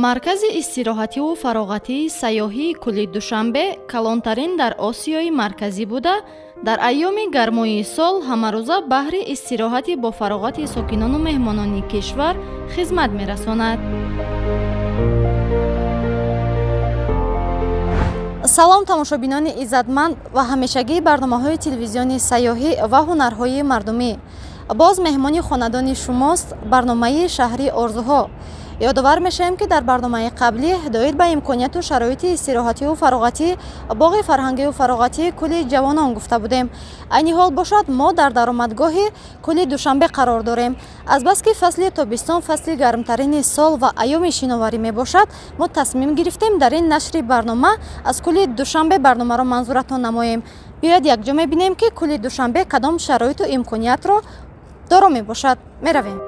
Маркази истироҳативу фароғатии сайёҳии кӯли Душанбе калонтарин дар Осиёи Марказӣ буда, дар айёми гармои сол ҳамарӯза баҳри истироҳати бо фароғати сокинону меҳмонони кишвар хизмат мерасонад. Салом, тамошобинони иззатманд ва ҳамешагии барномаҳои телевизиони сайёҳӣ ва ҳунарҳои мардумӣ. Боз меҳмони хонадони шумост барномаи шаҳри орзуҳо. Ёдовар мешавем, ки дар барномаи қаблӣ доир ба имконияту шароити истироҳативу фароғатӣ боғи фарҳангию фароғатии кӯли ҷавонон гуфта будем. Айни ҳол бошад, мо дар даромадгоҳи кӯли Душанбе қарор дорем. Азбаски фасли тобистон фасли гармтарини сол ва айёми шиноварӣ мебошад, мо тасмим гирифтем дар ин нашри барнома аз кӯли Душанбе барномаро манзуратон намоем. Биёед, якҷо мебинем, ки кӯли Душанбе кадом шароиту имкониятро доро мебошад. Меравем.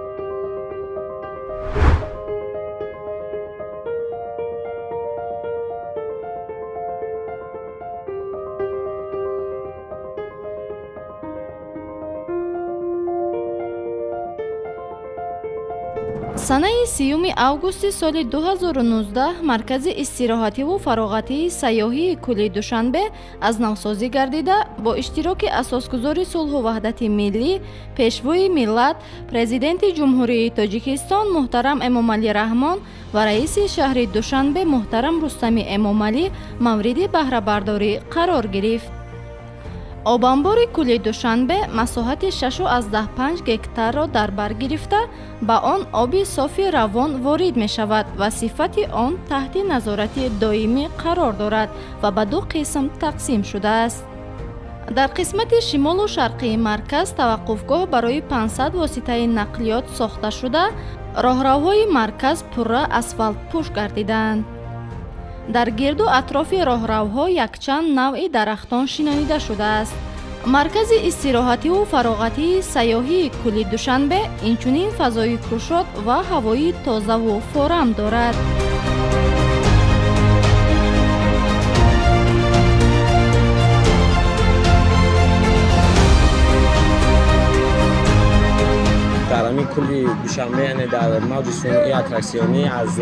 Санаи 30 августи соли 2019 маркази истироҳативу фароғатии сайёҳии кӯли Душанбе аз навсозӣ гардида, бо иштироки асосгузори сулҳу ваҳдати миллӣ, пешвои миллат, Президенти Ҷумҳурии Тоҷикистон муҳтарам Эмомалӣ Раҳмон ва раиси шаҳри Душанбе муҳтарам Рустами Эмомалӣ мавриди баҳрабардорӣ қарор гирифт. Обанбори кӯли Душанбе масоҳати 6,5 гектарро дар бар гирифта, ба он оби софи равон ворид мешавад ва сифати он таҳти назорати доимӣ қарор дорад ва ба ду қисм тақсим шудааст. Дар қисмати шимолу шарқии марказ таваққуфгоҳ барои 500 воситаи нақлиёт сохта шуда, роҳравҳои марказ пурра асфалтпӯш гардидаанд. Дар гирду атрофи роҳравҳо якчанд навъи дарахтон шинонида шудааст. Маркази истироҳативу фароғатии сайёҳии кӯли Душанбе инчунин фазои кушод ва ҳавои тозаву форам дорад. Дар ҳамин кӯли Душанбе, яъне дар мавҷи сунъии аттраксионӣ, аз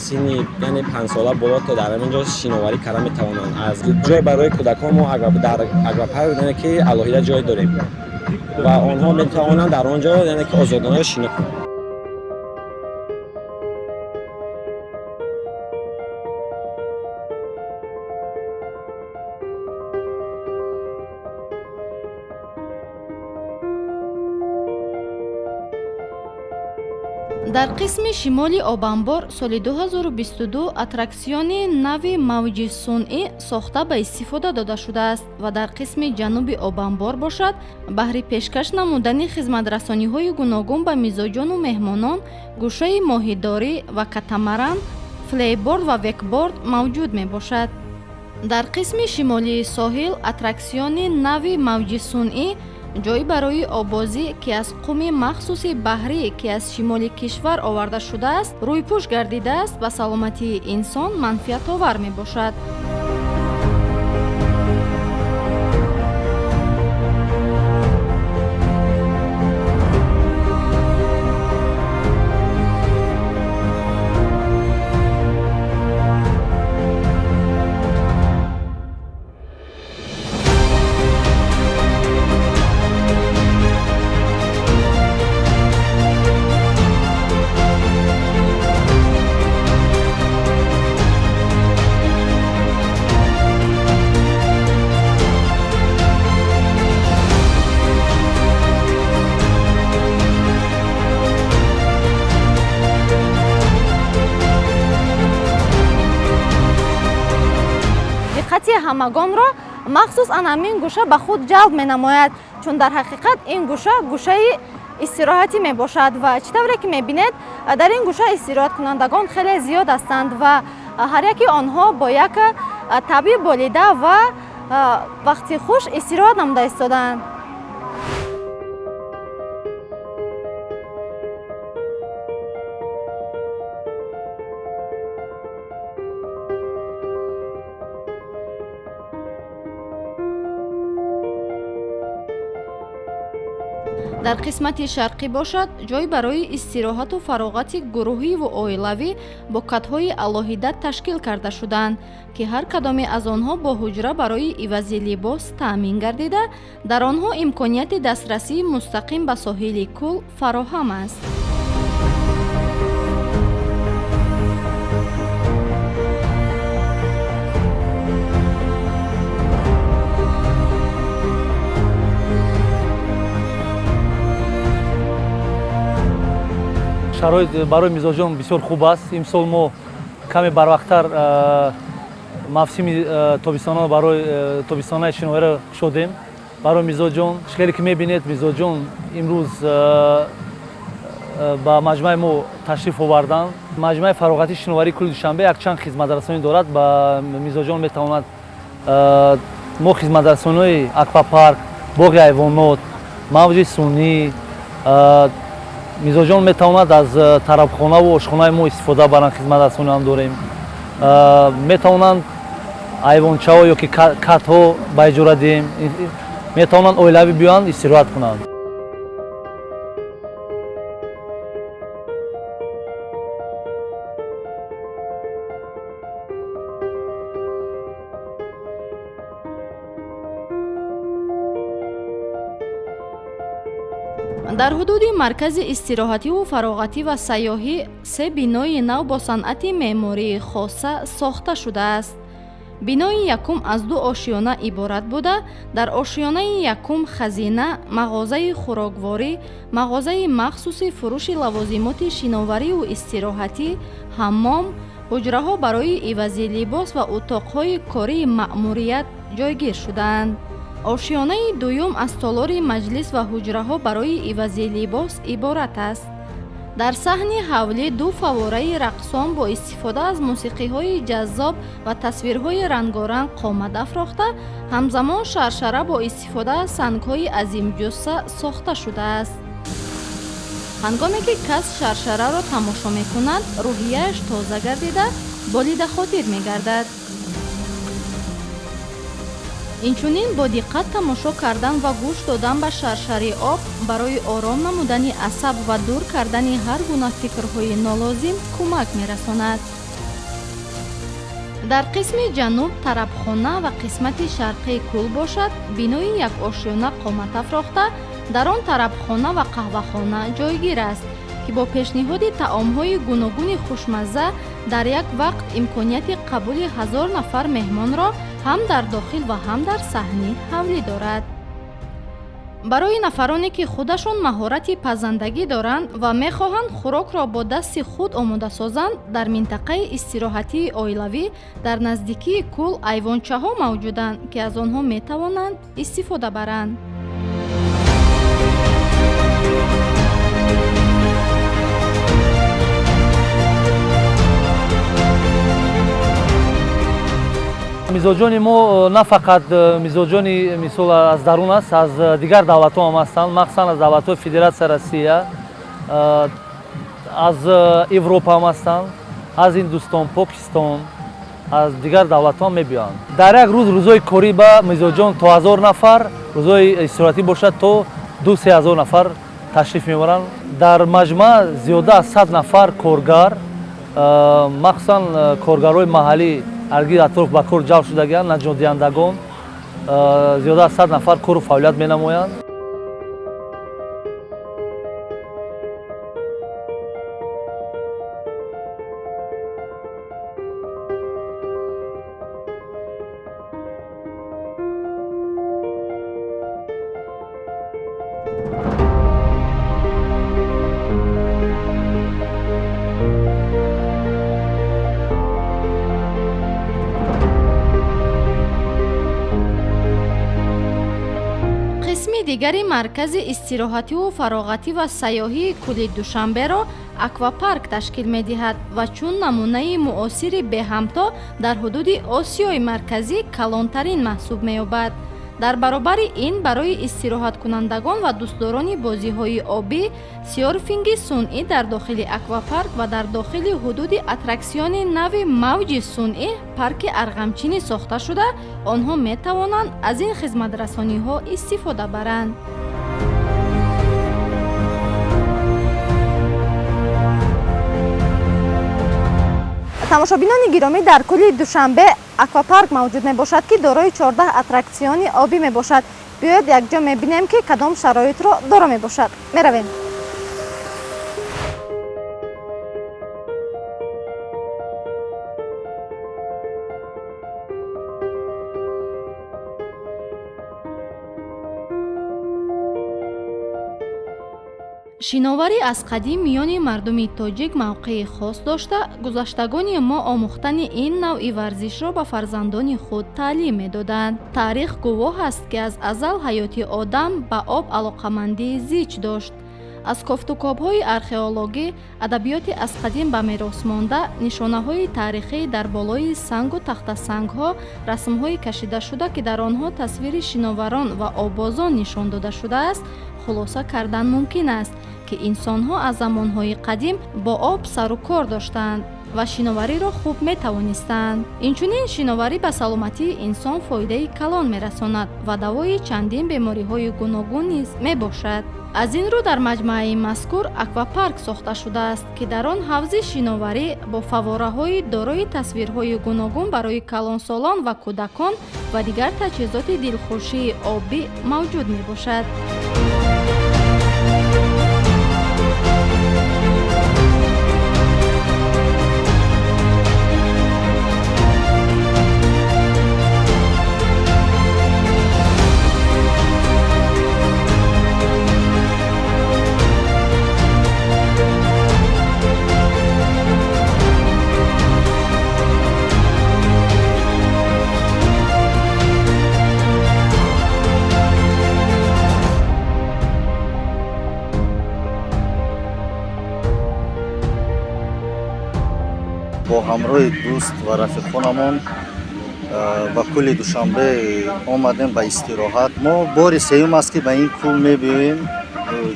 синни, яъне, 5сола боло то дар ҳамин ҷо шиноварӣ карда метавонанд. Аз ҷой барои кӯдакон мо дар аквапарк, яъне ки алоҳида ҷой дорем ва онҳо метавонанд дар он ҷо, яъне ки, озодона шино кунанд. Дар қисми шимоли обанбор соли 2022 аттраксиони нави мавҷи сунъӣ сохта ба истифода дода шудааст ва дар қисми ҷануби обанбор бошад, баҳри пешкаш намудани хизматрасониҳои гуногун ба мизоҷону меҳмонон гӯшаи моҳидорӣ ва катамаран, флейборд ва векборд мавҷуд мебошад. Дар қисми шимолии соҳил аттраксиони нави мавҷи сунъӣ, ҷой барои оббозӣ, ки аз қуми махсуси баҳрӣ, ки аз шимоли кишвар оварда шудааст, рӯйпӯш гардидааст, ба саломатии инсон манфиатовар мебошад. Диққати ҳамагонро махсус ан ҳамин гӯша ба худ ҷалб менамояд, чун дар ҳақиқат ин гӯша гӯшаи истироҳатӣ мебошад ва чӣ тавре ки мебинед, дар ин гӯша истироҳаткунандагон хеле зиёд ҳастанд ва ҳар яки онҳо бо як табъи болида ва вақти хуш истироҳат намуда истодаанд. Дар қисмати шарқӣ бошад, ҷой барои истироҳату фароғати гурӯҳиву оилавӣ бо катҳои алоҳида ташкил карда шудаанд, ки ҳар кадоме аз онҳо бо ҳуҷра барои ивази либос таъмин гардида, дар онҳо имконияти дастрасии мустақим ба соҳили кӯл фароҳам аст. Шароит барои мизоҷон бисёр хуб аст. Имсол мо каме барвақттар мавсими тобистона барои тобистонаи шиновариро кушодем барои мизоҷон. Хеле ки мебинед, мизоҷон имрӯз ба маҷмӯаи мо ташриф оварданд. Маҷмӯаи фароғатии шиноварии кӯли Душанбе якчанд хизматрасонӣ дорад, ба мизоҷон метавонад мо хизматрасониҳои аквапарк, боғи ҳайвонот, мавҷи сунъӣ, мизоҷон метавонад аз тарабхонаву ошхонаи мо истифода баранд, хизматрасонӣ ҳам дорем. Метавонанд айвончаҳо ё ки катҳо ба иҷора диҳем, метавонанд оилавӣ биёянд, истироҳат кунанд. Дар ҳудуди маркази истироҳативу фароғатӣ ва сайёҳӣ се бинои нав бо санъати меъмории хоса сохта шудааст. Бинои якум аз ду ошёна иборат буда, дар ошёнаи якум хазина, мағозаи хӯрокворӣ, мағозаи махсуси фурӯши лавозимоти шиновариву истироҳатӣ, ҳаммом, ҳуҷраҳо барои ивази либос ва утоқҳои кории маъмурият ҷойгир шудаанд. Ошёнаи дуюм аз толори маҷлис ва ҳуҷраҳо барои ивази либос иборат аст. Дар саҳни ҳавлӣ ду фаввораи рақсон бо истифода аз мусиқиҳои ҷаззоб ва тасвирҳои рангоранг қомат афрохта, ҳамзамон шаршара бо истифода аз сангҳои азимҷусса сохта шудааст. Ҳангоме ки кас шаршараро тамошо мекунад, рӯҳияш тоза гардида, болидахотир мегардад. Инчунин бо диққат тамошо кардан ва гӯш додан ба шаршари об барои ором намудани асаб ва дур кардани ҳар гуна фикрҳои нолозим кӯмак мерасонад. Дар қисми ҷануб тарабхона ва қисмати шарқии кӯл бошад, бинои якошёна қомат афрохта, дар он тарабхона ва қаҳвахона ҷойгир аст, ки бо пешниҳоди таомҳои гуногуни хушмазза дар як вақт имконияти қабули 1000 нафар меҳмонро ҳам дар дохил ва ҳам дар саҳни ҳавлӣ дорад. Барои нафароне, ки худашон маҳорати пазандагӣ доранд ва мехоҳанд хӯрокро бо дасти худ омода созанд, дар минтақаи истироҳатии оилавӣ дар наздикии кӯл айвончаҳо мавҷуданд, ки аз онҳо метавонанд истифода баранд. Мизоҷони мо на фақат мизоҷони мисол аз дарун аст, аз дигар давлатҳо ҳам ҳастанд, махсусан аз давлатҳои Федератсияи Россия, аз Европа ҳам ҳастанд, аз Ҳиндустон, Покистон, аз дигар давлатҳо ҳам мебиёянд. Дар як рӯз, рӯзҳои корӣ ба мизоҷон то 1000 нафар, рӯзҳои истироҳатӣ бошад, то 2-3 ҳазор нафар ташриф мебаранд. Дар маҷмӯа зиёда аз 100 нафар коргар, махсусан коргарҳои маҳаллӣ ҳаргиз атроф ба кор ҷалб шудагианд, наҷотдиҳандагон, зиёда аз 100 нафар кору фаъолият менамоянд. Қисми дигари маркази истироҳативу фароғатӣ ва сайёҳии кӯли Душанберо аквапарк ташкил медиҳад ва чун намунаи муосири беҳамто дар ҳудуди Осиёи Марказӣ калонтарин маҳсуб меёбад. Дар баробари ин барои истироҳаткунандагон ва дӯстдорони бозиҳои обӣ сёрфинги сунъӣ дар дохили аквапарк ва дар дохили ҳудуди аттраксиони нави мавҷи сунъӣ парки арғамчинӣ сохта шуда, онҳо метавонанд аз ин хизматрасониҳо истифода баранд. Тамошобинони гиромӣ, дар кӯли Душанбе аквапарк мавҷуд мебошад, ки дорои 14 аттраксиони обӣ мебошад. Биёед, якҷо мебинем, ки кадом шароитро доро мебошад. Меравем. Шиноварӣ аз қадим миёни мардуми тоҷик мавқеи хос дошта, гузаштагони мо омӯхтани ин навъи варзишро ба фарзандони худ таълим медоданд. Таърих гувоҳ аст, ки аз азал ҳаёти одам ба об алоқамандии зич дошт. Аз кофтукобҳои археологӣ, адабиёти аз қадим ба мерос монда, нишонаҳои таърихӣ дар болои сангу тахтасангҳо, расмҳои кашидашуда, ки дар онҳо тасвири шиноварон ва оббозон нишон дода шудааст, хулоса кардан мумкин аст, ки инсонҳо аз замонҳои қадим бо об сару кор доштанд ва шиновариро хуб метавонистанд. Инчунин шиноварӣ ба саломатии инсон фоидаи калон мерасонад ва давои чандин бемориҳои гуногун низ мебошад. Аз ин рӯ дар маҷмӯаи мазкур аквапарк сохта шудааст, ки дар он ҳавзи шиноварӣ бо фаввораҳои дорои тасвирҳои гуногун барои калонсолон ва кӯдакон ва дигар таҷҳизоти дилхушии обӣ мавҷуд мебошад. Бо ҳамроҳи дӯст ва рафиқонамон ба кӯли Душанбе омадем ба истироҳат. Мо бори сеюм аст, ки ба ин кӯл мебиёем.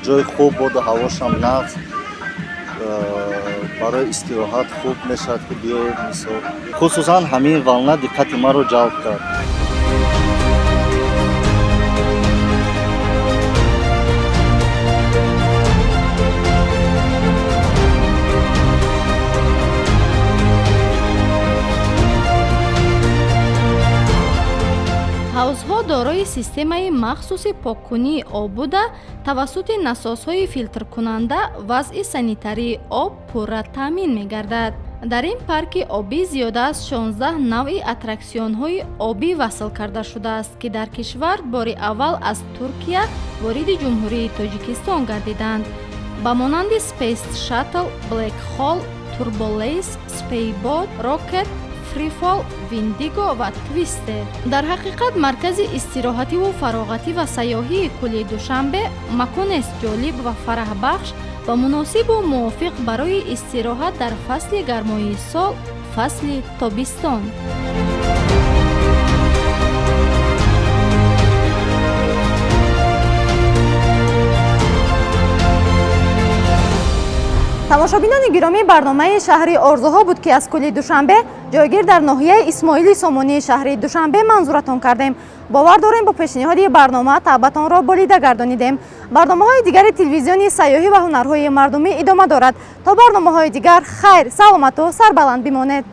Ҷои хуб, боду ҳавошам нағз, барои истироҳат хуб мешавад, ки биёед. Мисол, хусусан ҳамин волна диққати маро ҷалб кард. Ҳавзҳо дорои системаи махсуси поккунии об буда, тавассути насосҳои филтркунанда вазъи санитарии об пурра таъмин мегардад. Дар ин парки обӣ зиёда аз 16 навъи аттраксионҳои обӣ васл карда шудааст, ки дар кишвар бори аввал аз Туркия вориди Ҷумҳурии Тоҷикистон гардиданд, ба монанди Space Shuttle, Black Hole, Turboless, Speedboat, Rocket, Freefall, Виндиго ва Твистер. Дар ҳақиқат, маркази истироҳативу фароғатӣ ва сайёҳии кӯли Душанбе маконест ҷолиб ва фараҳбахш ва муносибу мувофиқ барои истироҳат дар фасли гармои сол, фасли тобистон. Тамошобинони гиромӣ, барномаи шаҳри орзуҳо буд, ки аз кӯли Душанбе, ҷойгир дар ноҳияи Исмоили Сомонии шаҳри Душанбе, манзуратон кардем. Бовар дорем, бо пешниҳоди барнома таъбатонро болида гардонидем. Барномаҳои дигари телевизиони сайёҳӣ ва ҳунарҳои мардумӣ идома дорад. То барномаҳои дигар, хайр, саломату сарбаланд бимонед.